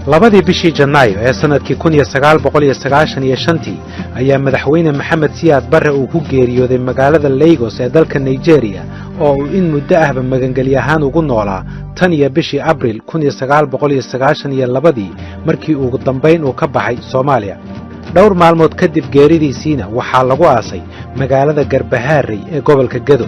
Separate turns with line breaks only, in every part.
2dii bishii Janaayo ee sannadkii 1995-tii ayaa Madaxweyne Maxamed Siyaad Barre uu ku geeriyooday magaalada Lagos ee dalka Nigeria, oo uu in muddo ahba magangelyo ahaan ugu noolaa tan iyo bishii Abril 1992-dii, markii ugu dambayn uu ka baxay Soomaaliya. Dhowr maalmood kadib geeridiisiina waxaa lagu aasay magaalada Garbahaarey ee gobolka Gedo.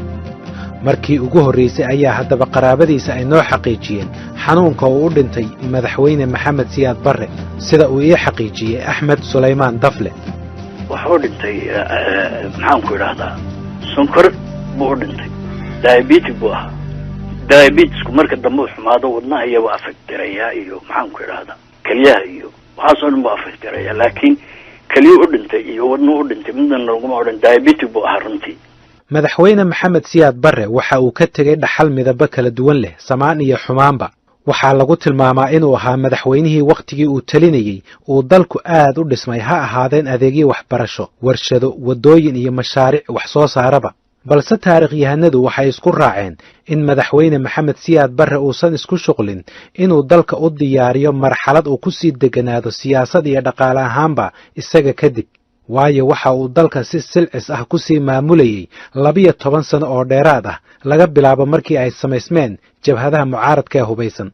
Markii ugu horraysay ayaa haddaba qaraabadiisa ay noo xaqiijiyeen xanuunka uu u dhintay Madaxweyne Maxamed Siyaad Barre, sida uu ii xaqiijiyey Axmed Sulaymaan Dafle.
Wuxuu dhintay, maxaan ku idhaahdaa, sonkor buu u dhintay. Diabetic buu ahaa. Diabetesku marka dambe u xumaado, wadnaha iyo waa affectirayaa, iyo maxaan ku idhahdaa, keliyaha iyo waxaasoo dhan buu affectirayaa. Laakiin keliyu u dhintay iyo wadnuu u dhintay midna laguma odhan. Diabetic buu ahaa runtii.
Madaxweyne Maxamed Siyaad Barre waxa uu ka tegey dhaxal midabo kala duwan leh, samaan iyo xumaanba. Waxaa lagu tilmaamaa inuu ahaa madaxweynihii wakhtigii uu telinayey uu dalku aad u dhismay, ha ahaadeen adeegyo waxbarasho, warshado, waddooyin iyo mashaariic wax soo saaraba. Balse taariikhyahanadu waxay isku raaceen in Madaxweyne Maxamed Siyaad Barre uusan isku shuqlin inuu dalka u diyaariyo marxalad uu ku sii degganaado siyaasad iyo dhaqaale ahaanba isaga kadib, waayo waxa uu dalka si silcis ah ku sii maamulayey 12 sano oo dheeraad ah, laga bilaabo markii ay samaysmeen jabhadaha mucaaradka ee hubaysan.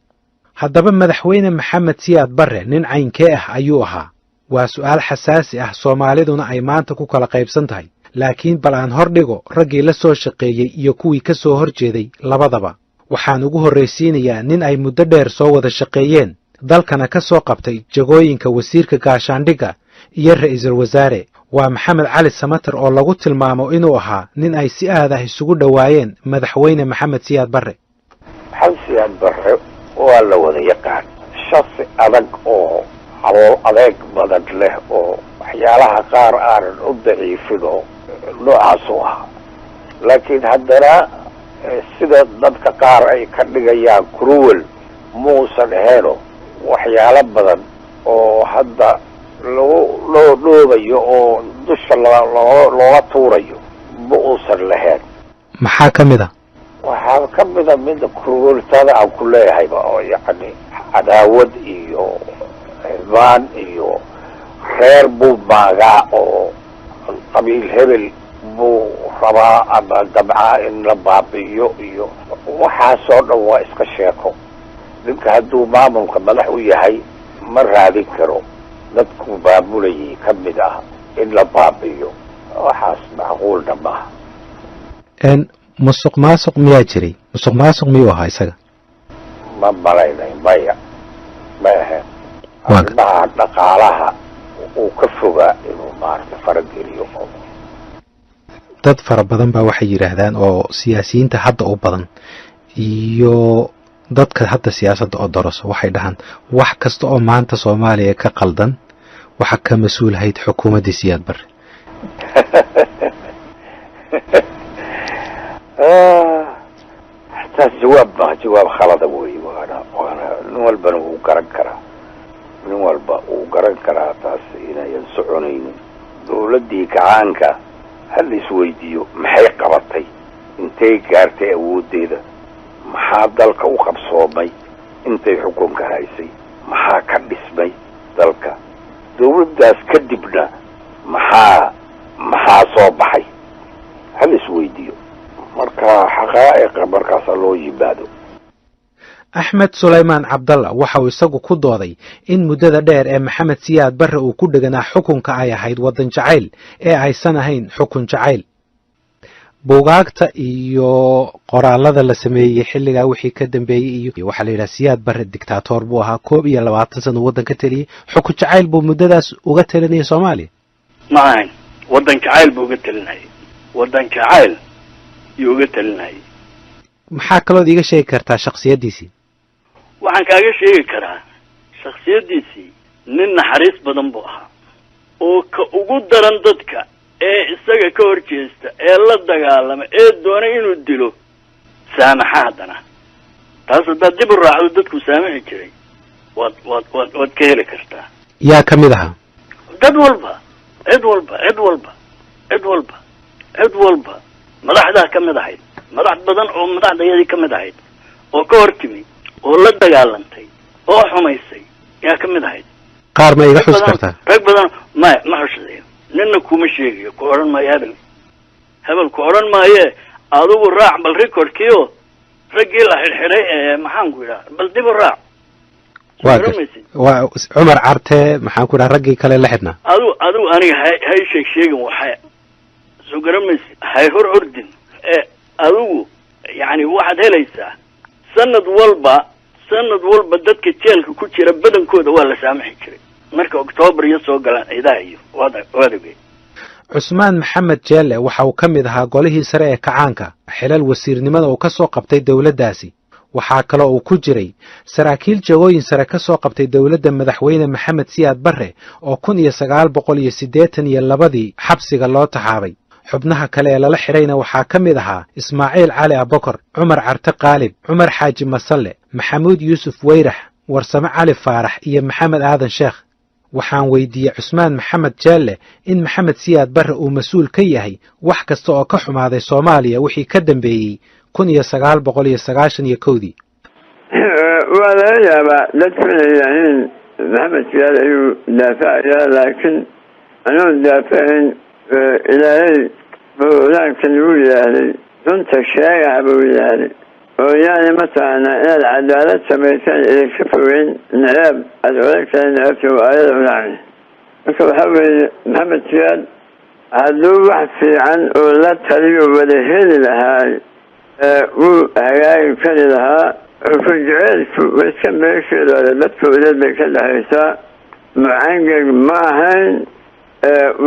Haddaba Madaxweyne Maxamed Siyaad Barre nin caynkee ah ayuu ahaa? Waa su'aal xasaasi ah, Soomaaliduna ay maanta ku kala qaybsan tahay. Laakiin bal aan hor dhigo raggii la soo shaqeeyey iyo kuwii ka soo hor jeeday labadaba. Waxaan ugu horraysiinayaa nin ay muddo dheer soo wada shaqeeyeen, dalkana ka soo qabtay jagooyinka wasiirka gaashaandhigga iyo ra'iisul wasaare. Waa Maxamed Cali Samater, oo lagu tilmaamo inuu ahaa nin ay si aad ah isugu dhowaayeen Madaxweyne Maxamed Siyaad Barre.
Maxamed Siyaad Barre waa la wada yaqaan, shaksi adag oo calool adeeg badan leh oo waxyaalaha qaar aanan u daciifin oo noocaas u ahaa. Laakiin haddana sida dadka qaar ay ka dhigayaan cruel muusan aheeno. Waxyaalo badan oo hadda lagu loo dhoobayo oo dusha loo looga tuurayo ma uusan lahayn.
Maxaa ka mid a?
Waxaa ka mida mida crueltada aan ku leeyahayba, oo yacni cadaawad iyo xibaan iyo reer buu maagaa, oo qabiil hebel buu rabaa ama damcaa in la baabi'iyo, iyo waxaasoo dhan waa iska sheeko. Ninka hadduu maamulka madax u yahay ma raadin karo dadku maamulayay ka mid ah in la baabi'iyo. Waxaas macquulna maaha.
Musuq maasuq miyaa jiray? Musuq maasuq miyuu ahaa isaga?
Ma malaynay, maya, ma ahayn. Arrimaha dhaqaalaha uu ka fogaa inuu maarata farageliyo.
Dad fara badan baa waxay yidhaahdaan, oo siyaasiyiinta hadda u badan iyo dadka hadda siyaasadda oo doroso, waxay dhahaan wax kasta oo maanta Soomaaliya ka qaldan waxa ka mas-uulahayd xukuumaddii Siyaad Barre.
Taas jawaab ma jawaab khalada wey. Waana nin walbana wuu garan karaa, nin walba wuu garan karaa taas inayan soconaynin. Dawladdii gacaanka ha la isweydiiyo: maxay qabatay? Intay gaartay awooddeeda? Maxaa dalka u qabsoomay intay xukunka haysay? Maxaa ka dhismay dalka dawladdaas kadibna? Maxaa soo baxay? Ha la isweydiiyo marka xaqaa'iqa markaasa loo yimaado.
Axmed Sulaymaan Cabdalla waxa uu isagu ku dooday in muddada dheer ee Maxamed Siyaad Barre uu ku dheganaa xukunka ay ahayd waddan jacayl ee aysan ahayn xukun jacayl. Buugaagta iyo qoraalada la sameeyey xilligaa wixii ka dambeeyey iyo waxaa la yidhaha Siyaad Barre dictator buu ahaa, 21 sano waddan ka teliyey, xukun jacayl buu muddadaas uga telinayay Soomaaliya.
Ma ahayn, waddan jacayl buu uga telinayay, waddan jacayl yuu uga telinayay.
Maxaa kalood iiga sheegi kartaa shaksiyaddiisii?
Waxaan kaaga sheegi karaa shaksiyaddiisii, nin naxariis badan buu ahaa, oo ka ugu daran dadka ee isaga ka hor jeesta ee la dagaalama ee doona inuu dilo saamaxa. Haddana taas haddaad dib u raacdo, dadku saamaxi jiray waad ka heli kartaa.
Yaa ka mid ahaa?
Dad walba, cid walba, cid walba, cid walba, cid walba. Madaxdaa ka mid ahayd, madax badan oo madaxdayadii ka mid ahayd oo ka hor timi oo la dagaalantay oo xumaysay. Yaa ka mid ahayd.
Qaar ma iga xus kartaa?
Rag badan maya, ma xushadayo, nina kuma sheegayo, ku odhan maayo hebel hebel ku odhan maaye. Adigu raac bal recordkiio raggii la xidhxidhay ee, maxaan ku idhaha, bal dib u raac.
Waa waa Cumar Carte, maxaan ku idhaha, raggii kale la xidhnaa.
Adigu aniga hay hay sheeg sheegin, waxay soo garamaysid, hay hor ordin ee adigu yani waxaad helaysaa sanad walba dadka jeelka ku jira badankooda waa la saamaxi jiray marka Octoobar iyo soo galaan ciidaha iyo waad ogey.
Cusmaan Maxamed Jeelle waxa uu ka mid ahaa golihii sare ee kacaanka, xilal wasiirnimada uu ka soo qabtay dowladdaasi. Waxaa kaloo uu ku jiray saraakiil jagooyin sare ka soo qabtay dowladda madaxweyne Maxamed Siyaad Barre oo 1982-dii xabsiga loo taxaabay. Xubnaha kale ee lala xidhayna waxaa ka mid ahaa Ismaaciil Cali Abokor, Cumar Carte Qaalib, Cumar Xaaji Masalle, Maxamuud Yuusuf Weyrax, Warsame Cali Faarax iyo Maxamed Aadan Sheekh. Waxaan weydiiyey Cusmaan Maxamed Jeelle in Maxamed Siyaad Barre uu mas-uul ka yahay wax kasta oo ka xumaaday Soomaaliya wixii ka dambeeyey 1991-dii.
Waa laga yaabaa dadku inay yidhaahiin Maxamed Siyaad ayuu daafacayaa, laakiin anuu daafacayn. Ilaahay qur-aankan wuu yidhaahday, runta sheegaha buu yidhaahday, oo yaani mataqaanaa inaad cadaalad samaysaan idinka fogeyn naceeb aada oran kara necebta waa aayada qur-aanka. Marka waxaa weeye, Maxamed Siyaad hadduu wax fiican oo la taliyo wada heli lahaay, wuu hagaagi kari lahaa. Xukun jeceelku iska meesheeda, dadka udeed bay ka dhexaysaa. Mucangeg ma ahayn,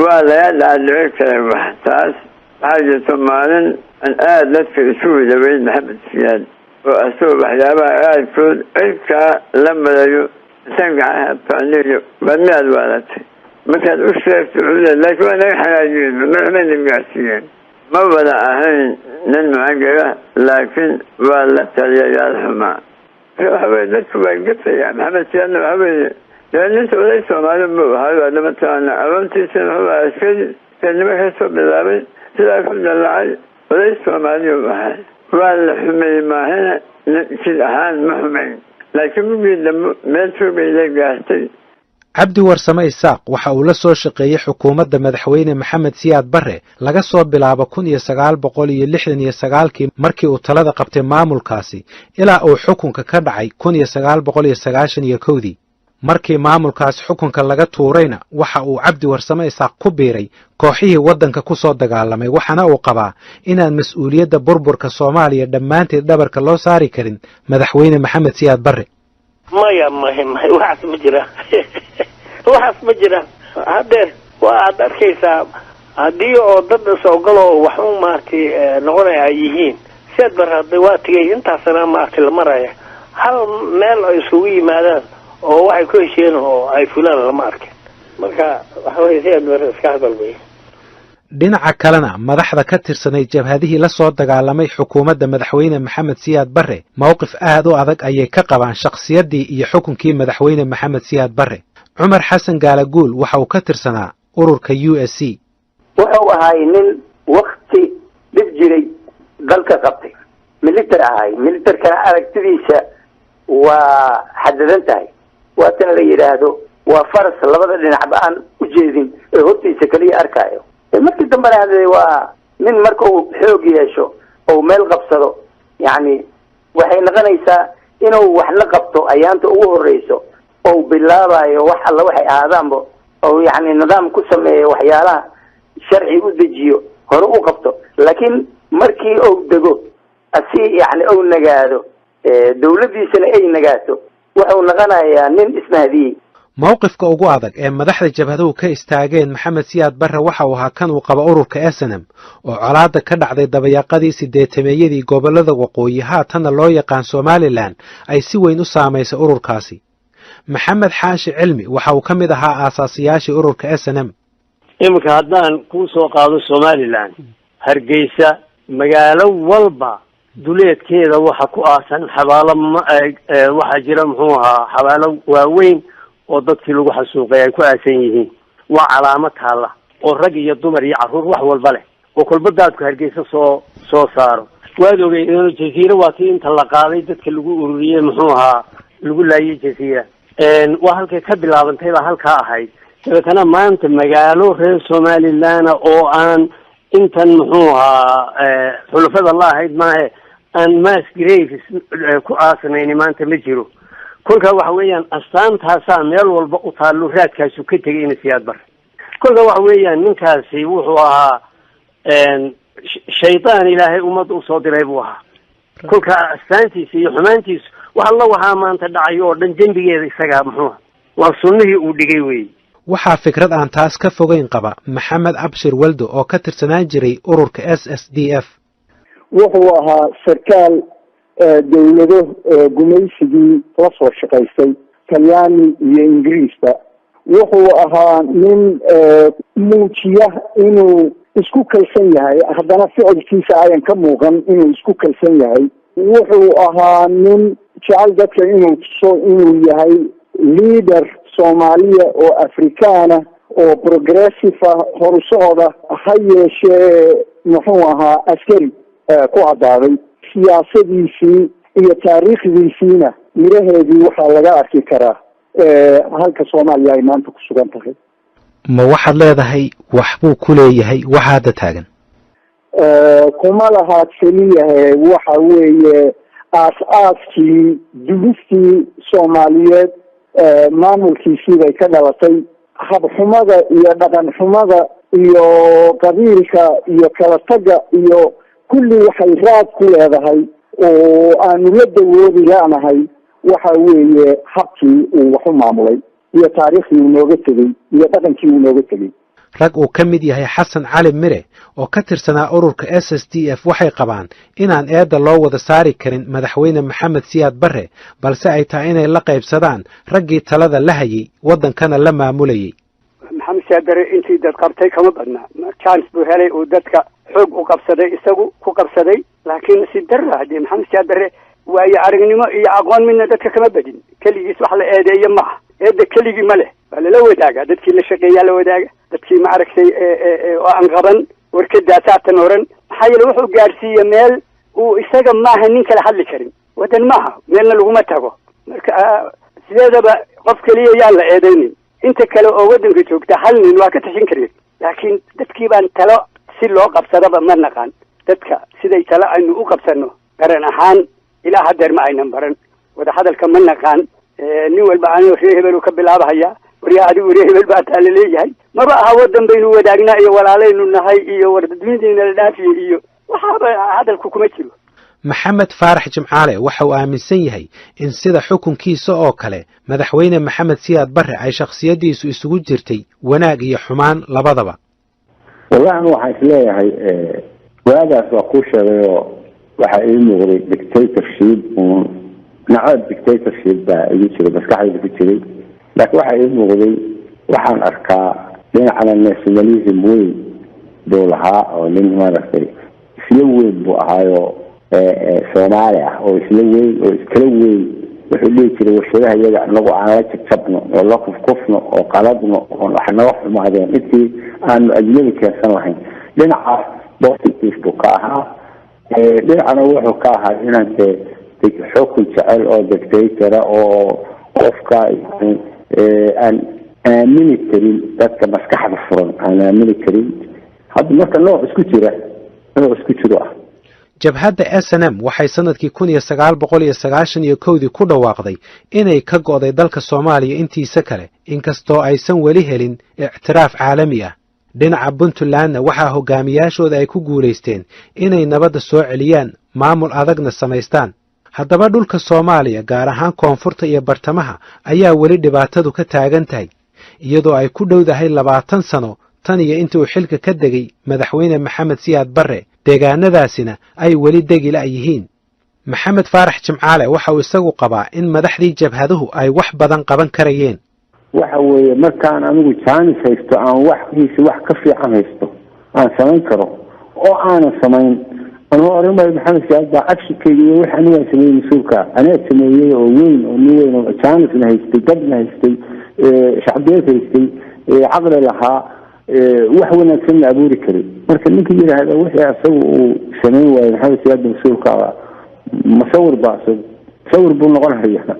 waa laga dhaadhici karay wax. Taas waxaa jirto maalin aan aada dadka isu wadaweyn Maxamed Siyaad oo asagoo waxyaabaha qaarkood cirkaa la marayo intaan gacaha faaniyo, waa miyaad waalatay markaad u sheegto wuxuu leey, laakiin waa naga xanaajiyeen, madaxbayna gaarsiiyeen. Ma wada ahayn nin mucangega, laakiin waa la taliyayaal xumaa. Marka waxa weye, dadku waa gafaya. Maxamed Siyaadna waxa weeye dee ninta oday Soomaali buu ahay, waa mataqaana aroontiisana wuxuu ahaa askari, askarnimo ka soo bilaabay, sidaa ku dallacay, oday Soomaaliya u ahay. Waa la xumeeyey maahina jid ahaan ma xumayn, laakiin mugii dambe meel fog bay la gaartay.
Cabdi Warsame Isaaq waxa uu la soo shaqeeyey xukuumadda madaxweyne Maxamed Siyaad Barre laga soo bilaabo 1969-kii markii uu talada qabtay maamulkaasi ilaa uu xukunka ka dhacay 1991-dii. Markii maamulkaas xukunka laga tuurayna, waxa uu Cabdi Warsame Isaaq ku biiray kooxihii waddanka ku soo dagaalamay, waxaana uu qabaa inaan mas-uuliyadda burburka Soomaaliya dhammaanteed dhabarka loo saari karin madaxweyne Maxamed Siyaad Barre.
Maya, maya, maya, waxaas ma jiraan, waxaas ma jiraan. Haddeer waa aad arkaysaa haddii oo dad is-ogoloo wax u maaragtay noqonaya ay yihiin. Siyaad Barre hadda waa tegay, intaasna maaragtay la maraya, hal meel ay isugu yimaadaan oo waxay ku hesheen oo ay fulaan lama arkin. Marka waxa weye, Siyaad Barre iska hadal wey.
Dhinaca kalena, madaxda ka tirsanay jabhadihii la soo dagaalamay xukuumadda madaxweyne Maxamed Siyaad Barre mowqif aad u adag ayay ka qabaan shakhsiyaddii iyo xukunkii madaxweyne Maxamed Siyaad Barre. Cumar Xasan Gaalaguul waxa uu ka tirsanaa ururka USC.
Wuxuu ahay nin wakti dhib jiray dalka qabtay, militar ahay. Militarkana aragtidiisa waa xadidan tahay, waatan la yidhaahdo waa faras labada dhinacba aan u jeedin ee hortiisa keliya arkaayo. Markii dambena hade waa nin marka uu xoog yeesho ou meel qabsado, yacni waxay noqonaysaa inuu wax la qabto ayaanta ugu horeyso ou bilaabayo wax alla waxay ahaadaanba, ou yacni nidaam ku sameeyo, waxyaalaha sharci u dejiyo, hore u qabto. Laakiin markii ou dego asi, yacni ou nagaado, dawladdiisana ay nagaato, wuxuu noqonayaa nin ismahdiyey.
Mowqifka ugu adag ee madaxda jabhaduhu ka istaageen Maxamed Siyaad Barre waxa uu ahaa kan uu qaba ururka SNM, oo colaadda ka dhacday dabayaaqadii sideetameeyadii gobollada waqooyi, haatanna loo yaqaan Somaliland, ay si weyn u saamaysay ururkaasi. Maxamed Xaashi Cilmi waxa uu ka mid ahaa aasaasiyaashii ururka SNM.
Iminka haddaan kuu soo qaado Somaliland, Hargeysa, magaalo walba duleedkeeda waxa ku aasan xabaalo, ma waxaa jira, muxuu ahaa, xabaalo waaweyn oo dadkii lagu xasuuqay ay ku aasan yihiin. Waa calaamo taalla oo rag iyo dumar iyo carruur wax walba leh, oo kolba daadku Hargeysa soo saaro. Waad ogey jasiira waa tii inta la qaaday dadka lagu ururiyey, muxuu ahaa, lagu laayay jasiira. Waa halkay ka bilaabantay baa halkaa ahayd. Dabeetana maanta magaalo reer Somaliland oo aan intan muxuu ahaa xulafada la ahayd maahe aan mass graves ku aasnayni maanta ma jiro. Kolka waxa weeyaan astaantaasaa meel walba u taallo, raadkaasu ka tegay ina Siyaad Bare. Kolka waxa weeyaan ninkaasi wuxuu ahaa shaydaan Ilaahay ummadda usoo diray buu ahaa. Kolka astaantiisa iyo xumaantiisu wax alla waxaa maanta dhacay oo dhan dembigeeda isagaa muxuuha waa sunnihii uu dhigay wey.
Waxaa fikrad aan taas ka fogeyn qaba Maxamed Abshir Weldo oo ka tirsanaan jiray ururka SSDF.
Wuxuu ahaa sarkaal dawlado gumaysigii la soo shaqaystay, Talyaani iyo Ingiriisba. Wuxuu ahaa nin muujiya inuu isku kalsan yahay, haddana ficilkiisa ayan ka muuqan inuu isku kalsan yahay. Wuxuu ahaa nin jecel dadka inuu tuso inuu yahay leader Soomaaliya oo Afrikaana oo progressive ah, horusocda. Ha yeeshee muxuu ahaa askari ku caddaaday. Siyaasadiisii iyo taariikhdiisiina miraheedii waxaa laga arki karaa halka Soomaaliya ay maanta ku sugan tahay.
Ma waxaad leedahay waxbuu ku leeyahay waxa hadda taagan?
Kuma lahaad keliyahe, waxa weeye aas-aaskii dulistii Soomaaliyeed maamulkiisii bay ka dhalatay. Habxumada iyo dhaqan xumada iyo qabiilka iyo kala tagga iyo kulli waxay raad ku leedahay oo aanu la dawoobi la'nahay waxa weeye habkii uu wax u maamulay iyo taariikhdii uu nooga tegey iyo dhaqankii uu nooga tegey.
Rag uu ka mid yahay Xasan Cali Mire oo ka tirsanaa ururka SSDF waxay qabaan inaan eedda loo wada saari karin madaxweyne Maxamed Siyaad Barre, balse ay tahay inay la qaybsadaan raggii talada la hayay, waddankana la maamulayay.
Maxamed Siyaad Barre intii dad qabtay kama badnaa. Chance buu helay uu dadka xoog u qabsaday, isagu ku qabsaday, laakiin si darra haddii Maxamed Siyaad Barre waayo aragnimo iyo aqoon midna dadka kama badin. Keligiis wax la eedeeyo ma aha, eedda keligii ma leh, waa lala wadaagaa. Dadkii la shaqeeyaa la wadaaga, dadkii ma aragtay oo aan qaban warkadaa saatan oran. Maxaa yeele wuxuu gaadhsiiye meel uu isaga maaha nin kala hadli karin. Waddan maaha, meelna laguma tago. Marka sideedaba qof keliya yaan la eedeynin, inta kale oo waddanka joogta hal nin waa ka tashan karin, laakiin dadkii baan talo si loo qabsadaba ma naqaan. Dadka siday talo aynu u qabsano qaran ahaan ilaa haddeer ma aynan baran. Wadahadalka ma naqaan. Nin walba anoo ree hebelu ka bilaabahaya, waryaa adigu ree hebel baa taa laleeyahay. Maba aha waddan baynu wadaagnaa iyo walaalaynu nahay iyo wardadweyniina la dhaafiye iyo waxaaba hadalku kuma jiro.
Maxamed Faarax Jimcaale waxa uu aaminsan yahay in sida xukunkiisa oo kale madaxweyne Maxamed Siyaad Barre ay shakhsiyaddiisu isugu jirtay wanaag iyo xumaan labadaba.
Wallahi anu waxaan isleeyahay waagaas waa kuu sheegayoo waxaa ii muuqday dictatorship uun, nacaab dictatorship baa igu jiray, maskaxdayda ku jiray. Laakiin waxaa ii muuqday, waxaan arkaa dhinacna nationalism weyn buu lahaa oo nin maaragtay isla weyn buu ahaayoo Soomaali ah oo isla weyn oo iskala weyn. Wuxuu dhihi jiray warshadaha iyaga inagu aan la jabjabno oo la kufkufno oo qaladno oon wax naga xumaadeen intii aanu ajnabi keensan lahayn. Dhinacaas positive buu ka ahaa, dhinacna wuxuu ka ahaa inaan dee xukun jecel oo dictatora oo qofka aan aamini karin, dadka maskaxda furan aan aamini karin. Hadda marka nooc isku jira, nooc isku jiro ah.
Jabhadda SNM waxay sannadkii 1991-dii ku dhawaaqday inay ka go'day dalka Soomaaliya intiisa kale, inkastoo aysan weli helin ictiraaf caalami ah. Dhinaca Puntlandna waxaa hogaamiyaashooda ay ku guulaysteen inay nabadda soo celiyaan, maamul adagna samaystaan. Haddaba dhulka Soomaaliya, gaar ahaan koonfurta iyo bartamaha, ayaa weli dhibaatadu ka taagan tahay, iyadoo ay ku dhowdahay 20 sano tan iyo intii uu xilka ka degay madaxweyne Maxamed Siyaad Barre, deegaanadaasina ay weli degi la' yihiin. Maxamed Faarax Jimcaale waxa uu isagu qabaa in madaxdii jabhaduhu ay wax badan qaban karayeen.
Waxa weeye markaan anigu jaanis haysto, aan waxkiisa wax ka fiican haysto, aan samayn karo oo aanan samayn, anuu oran maayo Maxamed Siyaad baa actionkayga iyo wax anigaan sameeyey mas-uulka. Aniga sameeyey oo weyn oo nin weyn oo jaanisna haystay, dadna haystay, shacbiyad haystay, caqli lahaa, wax wanaagsanna abuuri karay. Marka ninka yidhaahda wixii asagu uu samayn waayo Maxamed Siyaad mas-uulka, masawir baa isagu sawir buu noqon hayaa.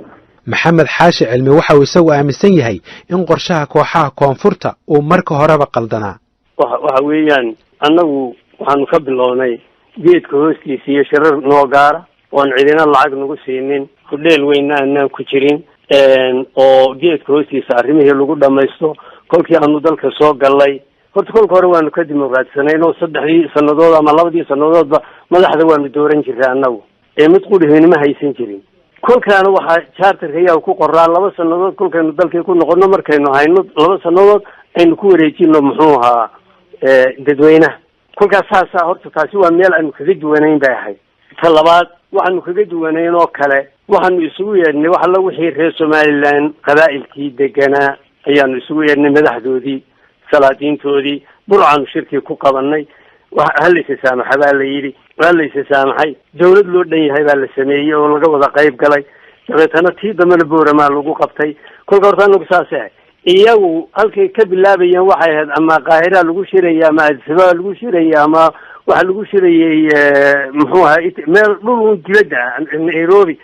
Maxamed Xaashi Cilmi waxa uu isagu aaminsan yahay in qorshaha kooxaha koonfurta uu marka horeba qaldanaa.
Waxa weeyaan, annagu waxaanu ka bilownay geedka hoostiisa iyo shirar noo gaara oon cidina lacag nagu siinin, hudheel weynna aanaan ku jirin, oo geedka hoostiisa arrimihii lagu dhamaysto. Kolkii aanu dalka soo gallay, horta kolka hore waanu ka dimuqraadisanayn oo 3dii sanadood ama 2dii sanadoodba madaxda waanu dooran jiray annagu, ee mid qudhihiina ma haysan jirin. Kolkaana waxaa charterka ayaa ku qoraa 2 sanadood kolkaynu dalkii ku noqono, markaynu hayno 2 sanadood aynu ku wareejino muxuu ahaa dadweynaha. Kolkaas saasaa horta taasi waa meel aanu kaga duwanayn bay ahayd. Ta labaad waxaanu kaga duwanayn oo kale, waxaanu isugu yeedhnay wax alla wixii reer Somaliland qabaa'ilkii deganaa ayaanu isugu yeedhnay, madaxdoodii, salaadiintoodii. Burcaanu shirkii ku qabanay. Halaysa saamaxa baa la yidhi, waa laysa saamaxay. Dawlad loo dhan yahay baa la sameeyey oo laga wada qayb galay. Dabeetana tii dambena Booramaa lagu qabtay. Kolka horta anagu saasay ahayd. Iyagu halkay ka bilaabayeen waxay ahayd ama Qaahira lagu shiraya ama Addis Ababa lagu shiraya ama waxaa lagu shirayay muxuu ahaa meel dhul dibadda ah, Nairobi.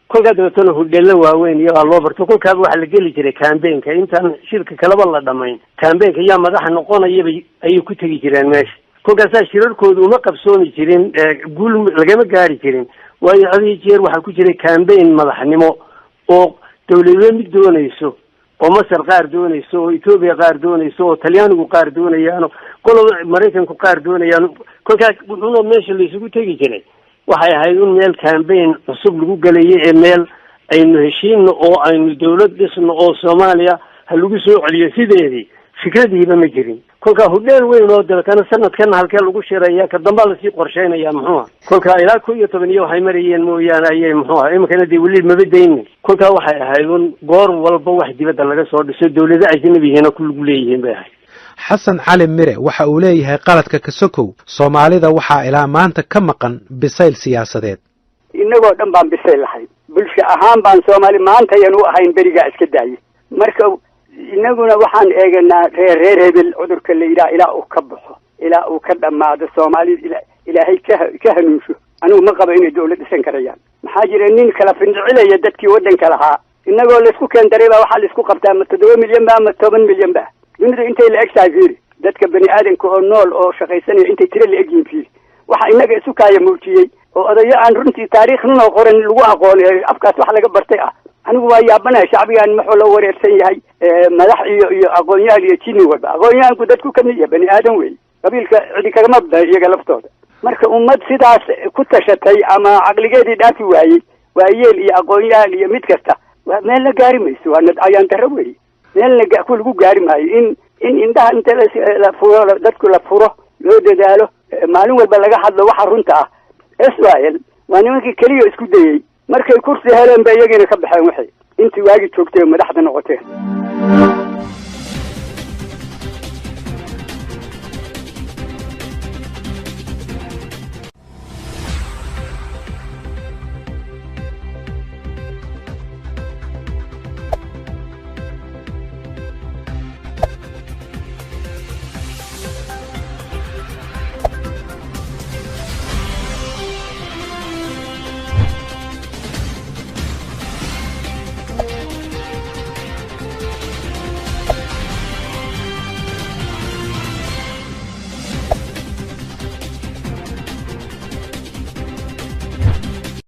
Kolkaa dabeetana hudheelo waaweyn iyagaa loo barto. Kolkaaba waxaa la geli jiray campaignka intaan shirka kaleba la dhamayn. Campaignka yaa madaxa noqonayaba ayay ku tegi jireen meesha. Kolkaasaa shirarkoodu uma qabsoomi jirin, guul lagama gaari jirin, waayo had iyo jeer waxaa ku jiray campaign madaxnimo oo dawladba mid doonayso, oo Masar qaar doonayso, oo Etoobiya qaar doonayso, oo Talyaanigu qaar doonayaano, qoloba Maraykanku qaar doonayaano. Kolkaas wuxuuna meesha laysugu tegi jiray waxay ahayd un meel campaign cusub lagu gelayay, ee meel aynu heshiino oo aynu dawlad dhisno oo Soomaaliya ha lagu soo celiyo sideedii fikradiiba ma jirin. Kolkaa hudheel weyn oo dabeetana sanadkana halkee lagu shiraya, ka dambaa lasii qorsheynaya muxuuha. Kolkaa ilaa 11 iyo waxay marayeen mooyaane ayay muxuuha iminkana dee weli maba daynin. Kolkaa waxay ahayd un goor walba wax dibadda laga soo dhiso, dawlado ajnabihiina ku lagu leeyihiin bay ahayd.
Xasan Cali Mire waxa uu leeyahay qaladka kasokow, Soomaalida waxaa ilaa maanta ka maqan bisayl siyaasadeed.
Innagoo dhan baan bisayl lahayn, bulsho ahaan baan Soomaali maanta yan u ahayn berigaa iska daayay. Marka inaguna waxaan eeganaa reer reer hebel, cudurka la yidhaha ilaa uu ka baxo, ilaa uu ka dhammaado, Soomaalida Ilaahay ka hanuunsho. Anigu ma qabo inay dawlad dhisan karayaan. Maxaa jira? Nin kala findhicilaya dadkii waddanka lahaa. Innagoo laysku keendaray baa waxaa laisku qabtaa ma 7 milyan ba ama 10 milyan ba. Dunida intay la eg tahay fiiri, dadka bani aadamka oo nool oo shaqaysanaya intay tiro la egyihiin fiiri. Waxa inaga isu kaaya muujiyey oo odayo aan runtii taariikh nunoo qoran lagu aqoon, afkaas wax laga bartay ah. Anigu waa yaabanahay shacbigaan muxuu la wareersan yahay, madax iyo aqoonyahan iyo jini walba. Aqoonyahanku dadku kamid yahay, bani aadam wey, qabiilka cidi kagama badan iyaga laftooda. Marka ummad sidaas ku tashatay ama caqligeedii dhaafi waayey, waayeel iyo aqoonyahan iyo mid kasta, waa meel la gaari mayso. Waa ayaan darro wey, meel la ku lagu gaari maayo. In indhaha inta la furo, dadku la furo, loo dadaalo, maalin walba laga hadlo waxa runta ah. Israel waa nimankii keliya isku dayey, markay kursi heleen ba iyagiina ka baxeen, waxay intii waagi joogtay oo madaxda noqoteen.